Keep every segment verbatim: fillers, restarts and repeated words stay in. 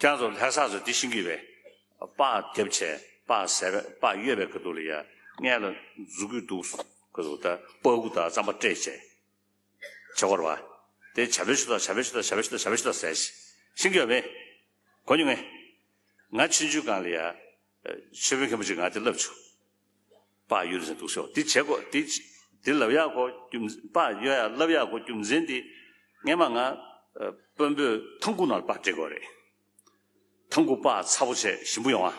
ཁྱེད་ཚོ་ལྷ་ས་ཚོ་འདི་ཤེས་ཀྱི་རེད། པགས་བརྒྱབ་བྱས་པགས་ཟས་པ་པགས་གཡོས་པའི་སྐབས་དུས་ལ་ཡ་སྔས་ལ་མཛུབ་གུས་འདུག་སྐབས་དུས་ད་པགས་ཀུ་དང་རྩམ་པ་སྤྲད་བྱས། བྱེད་དགོས་རེད་བ། དེ་བྱ་བའི་ཤུ་དག་བྱ་བའི་ཤུ་དག་བྱ་བའི་ཤུ་དག་བྱ་བའི་ཤུ་དག་ཟས་ཤིང་གི་ཡོད་མེད། གོ་མྱོང་ངས། ང་ཆུང་ཆུང་སྒང་ལ་ཡ། ཆོས་དཔོན་མཁན་པོ་ཅིག་ང་དེ་བསླབ་བྱུང་། པགས་གཡོས་ཟེར་འདུག་ཟེར་བ་དེ་བྱེད་དགོས་དེ། དེ་ལབ་ཡག་གོ་རྒྱུ་མཚན་པགས་གཡོས་ཡག་ལབ་ཡག་གོ་རྒྱུ་མཚན་དེ། སྔས་མ་ང་། དཔོན་པོས་ཐང་ཁུག་ནང་ལ་པགས་སྤྲད་དགོས་རེད། ཐང་ཁུག་པགས་ཚ་པོ་བྱས་ཞིམ་པོ་ཡོང་ཨ།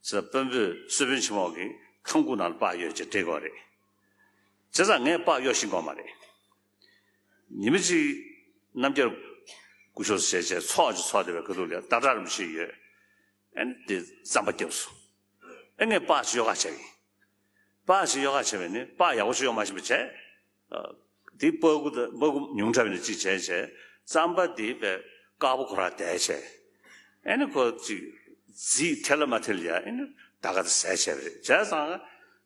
ཟེར་དཔོན་པོས་གསོལ་དཔོན་ཆེན་མོ་གིས་ཐང་ཁུག་ནང་ལ་པགས་གཡོས་བྱས་སྤྲད་དགོས་རེད། བྱས་ཙང་ངས་པགས་གཡོས་ཤེས་ཀྱི་ཡོད་མ་རེད། ཉི་མ་གཅིག་རྣམ་རྒྱལ་སྐུ་ཞབས་བྱས་བྱས་ཚོགས་ཀྱི་ཚོགས་བསྡད་པའི་སྐབས་དུས་ལ་སྟག་བྲག་རིན་པོ་ཆེ་ཡོད། ཨ་ནི་དེ་རྩམ་པ་བརྒྱབ་སོང་། ཨ་ངས་པགས་ཅིག་གཡོ་ག་བྱས་ཡིན། པགས་ཅིག་གཡོ་ག་བྱས་པས་ནི་པགས་ཡག་པོ་ཞིག་གཡོ་མ་ཤེས་པ་བྱས། དེ་པགས་ཀུ་དང་པགས་ཀུ་ཉུང་དྲགས་པ་ནི་གཅིག་བྱས་བྱས། རྩམ་པ་དེ་པས་དཀར་པོ་ཁོ་རང་བསྡད་བྱས། ཨ་ནི་ཁོ་ཅིག་རྫིས་ཐལ་ལ་མ་ཐལ་ཡ་ཨ་ནི་ད་ག་དེ་ཟས་བྱས་པ་རེད། བྱས་ཙང་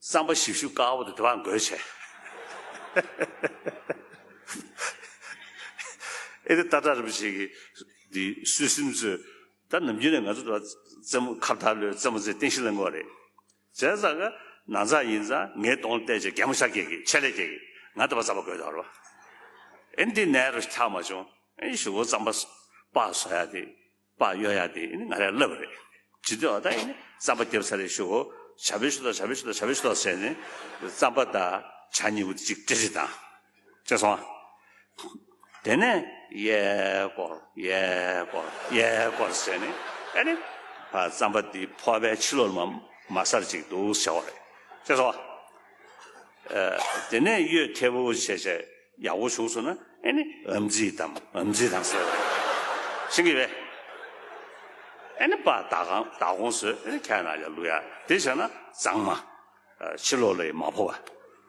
རྩམ་པ་ཞིབ་ཞིབ་དཀར་པོ་དེ་དེ་བར་འགོས་བྱས། ཨེ་དེ་སྟག་བྲག་རིན་པོ་ཆེ་གིས་འདི་སུད་སིམ་ཚོས་ད་ནམ་རྒྱུན་ནས་ང་ཚོ་ད་རྩེད་མོ་ཁ་བརྡ་ལོས་རྩེད་མོ་རྩེ་རྟེན་གཞི་ལེན་དགོས་རེད། བྱས་ཙང་ག་ན་ཚ་ཡིན་ཙང་ངའི་གདོང་ལ་བལྟས་བྱས་གད་མོ་ཤོར་སྐྱེས་ཀྱི་ཆད་ལས་སྐྱེས་ཀྱི་ང་ད་པ་རྩམ་པ་དགོས་དོ་རོ། ཨེ་འདི་ནས་རུ་ཐག་མ་བྱུང་། ཨེ་ཞུ་བོ་རྩམ་པ་པགས་བཟོ་ཡ་དེ་པགས་གཡོ་ཡ་དེ་ཨེ་ང་རས་བསླབས་རེད། ཇི་འདོད་ད་ཨེ་ནི་རྩམ་པ་བརྒྱབ་ཚར་རེད་ཞུ་བོ་བྱ་བའི་ཤུ་དག་བྱ་བའི་ཤུ་དག་བྱ་བའི་ཤུ་དག་ཟེར་ནས་རྩམ་པ་དང་ཇ་གཉིས་པོ་དེ་གཅིག་སྤྲེལ་རེ་དང་། བྱས་སོང་ཨ། དེ་ནས་གཡས་སྐོར་གཡས་སྐོར་གཡས་སྐོར་བྱས་ནས་ཨ་ནི། ཨ་རྩམ་པ་འདི་ཕོར་པའི་ཕྱི་ལོགས་ལ་མ་མ་སར་ཅིག་འདུག་བྱས་པ་རེད། བྱས་སོང་ཨ། ཨ་དེ་ནས་གཡོས་མཐེ་བོ་བྱས་བྱས་ཡག་པོ་བྱུང་སོང་ན་ཨ་ནི་ཨམ་ཙི་དང་ཨམ་ཙི་དང་ཟེར་བ་རེད། ཤེས་ཀྱི་རེད། ཨ་ནི་པགས་ད་གང་ད་གོང་བཟོས་ཨ་ནི་ཁྱེད་ན་ཡ་བླུག་ཡ་དེ་བྱས་ན་གཙང་མ། ཕྱི་ལོགས་ལ་ཡི་མ་ཕོ་བ།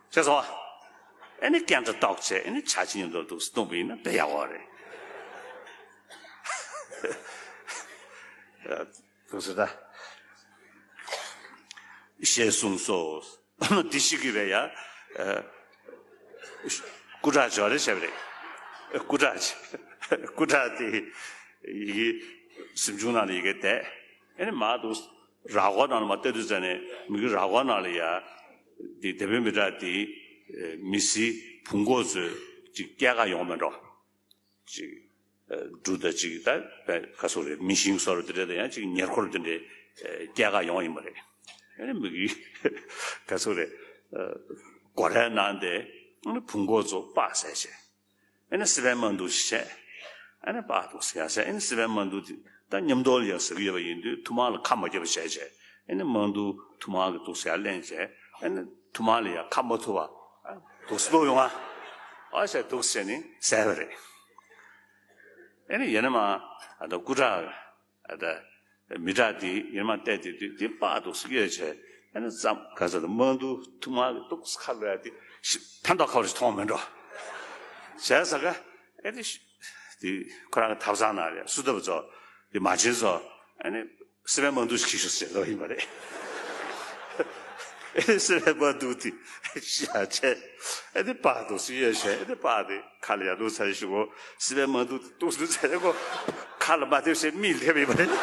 ཤེས་སོང་ཨ། ཨེ་ནི་སྐད་འདྲ་ཏོག་བྱས་ཨེ་ནི་ཇ་ཆི་ཉིན་དུ་འདུག་སྟོང་པ་ཡིན་ན་དཔེ་ཡག་པོ་རེད། འདུག་སེ་ད། ཞེས་གསུངས་སོ། འདི་ཞིག་གི་རེད་ཡ། སྐུ་དྲག་འབྱོར་རེ་བྱས་པ་རེད། སྐུ་དྲག་སྐུ་དྲག་དེ་ཡི་གེ་གཟིམ་ཆུང་ནང་ལ་ཡི་གེ་བསྡད། ཨེ་ནི་མ་འདུག་ར་སྐོར་ནང་ལ་མ་ལྟ་དུས་ཙ་ནས་མི་གི་ར་སྐོར་ནང་ལ་ཡ། དེ་དེ་བོད་མི་དྲག་དེ་མི་སི་བུང་གོ་ཚོས་ཅིག་སྐྱེལ་ག་ཡོང་མེད་འགྲོ། ཅིག་འབྲུ་དང་ཅིག་ད་ཁ་སོ་རེད་མི་ཤིང་སོ་རེད་དེ་འདྲ་དང་ཡང་ཅིག་ཉེར་འཁོར་དེ་འདྲ་སྐྱེལ་ག་ཡོང་ཡིན་པ་རེད། ཨེ་ནི་མི་གི་ཁ་སོ་རེད་སྒོ་རའི་ནང་དེ་བུང་གོ་ཚོ་པགས་ཟས་བྱས། ཨེ་ནི་སི་པན་མ་འདུག་བྱས། ཨེ་ནི་པགས་འདུག་ཟེར་ཡ་ཟེར་ཨེ་ནི་སི་པན་མ་འདུག་དེ་ད་མཉམ་དུ་ལ་ཡ་ཟ་གི་ཡོད་པ་ཡིན་དུས་ཐུར་མ་ལ་ཁ་མ་བརྒྱབ་པ་བྱས་བྱས་ཨེ་ནི་མ་འདུག་ཐུར་མ་གི་འདུག་ཟེར་ཡ་ལེན་བྱས་ཨེ་ནི་ཐུར་མ་ལ་ཡ་ཁ་མ་ཐུག་པ་འདུག་སེ་ལོག་ཡོང་ཨ། ཨ་ཟེར་འདུག་ཟེར་ནི་ཟས་པ་རེད། ཨེ་ནི་ཡིན་ན་མ་ཨ་ད་སྐུ་དྲག་ཨ་ད། མི་དྲག་དེ་ཡིན་མ་བལྟས་དེ་དུས་དེ་པགས་འདུག་སེ་གཡོས་བྱས་ཨ་ནི་ཙམ་ག་ས་དུ་མ་འདུག་ཐུར་མ་གི་འདུག་སེ་ཁ་ལོ་ཡ་དེ་ཕན་ཐོགས་ཁ་བར་ཞིག་མཐོང་མི་འགྲོ། བྱས་ཙང་ག་ཨེ་དེ་དེ་ཁོ་རང་གི་ཐབ་ཚང་ནང་ལ་སུ་ཐབ་ཚོ་དེ་མ་བྱིན་ཚོ་ཨ་ནི་སི་པན་མ་འདུག་ཞིག་ཤོག་ཟེར་ལོ་ཡིན་པ་རེད། ཨེ་དེ་སི་པན་མ་འདུག་དེ་ཤ་བྱས་ཨེ་དེ་པགས་འདུག་སེ་གཡོས་བྱས་ཨེ་དེ་པགས་དེ། ཁ་ལ་ཡ་འདུག་ཚ་ཞུ་གོ། སི་པན་མ་འདུག་འདུག་འདུག་ཚ་གོ། ཁ་ལ་མ་ཐེབས་སེ་མིག་སླེབས་ཡིན་པ་རེད།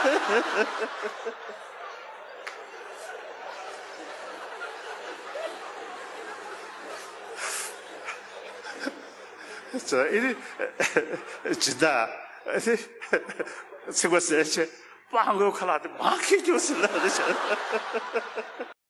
ཚ་ཨི་རི། ཇི་ལྟ། ཚིག་པ་ཟེར་ཆེ། སྤང་གོ་ཁ་ལག་དེ་མ་ཁེ་རྒྱུ་ཟེར་ལ་རེ་བྱ།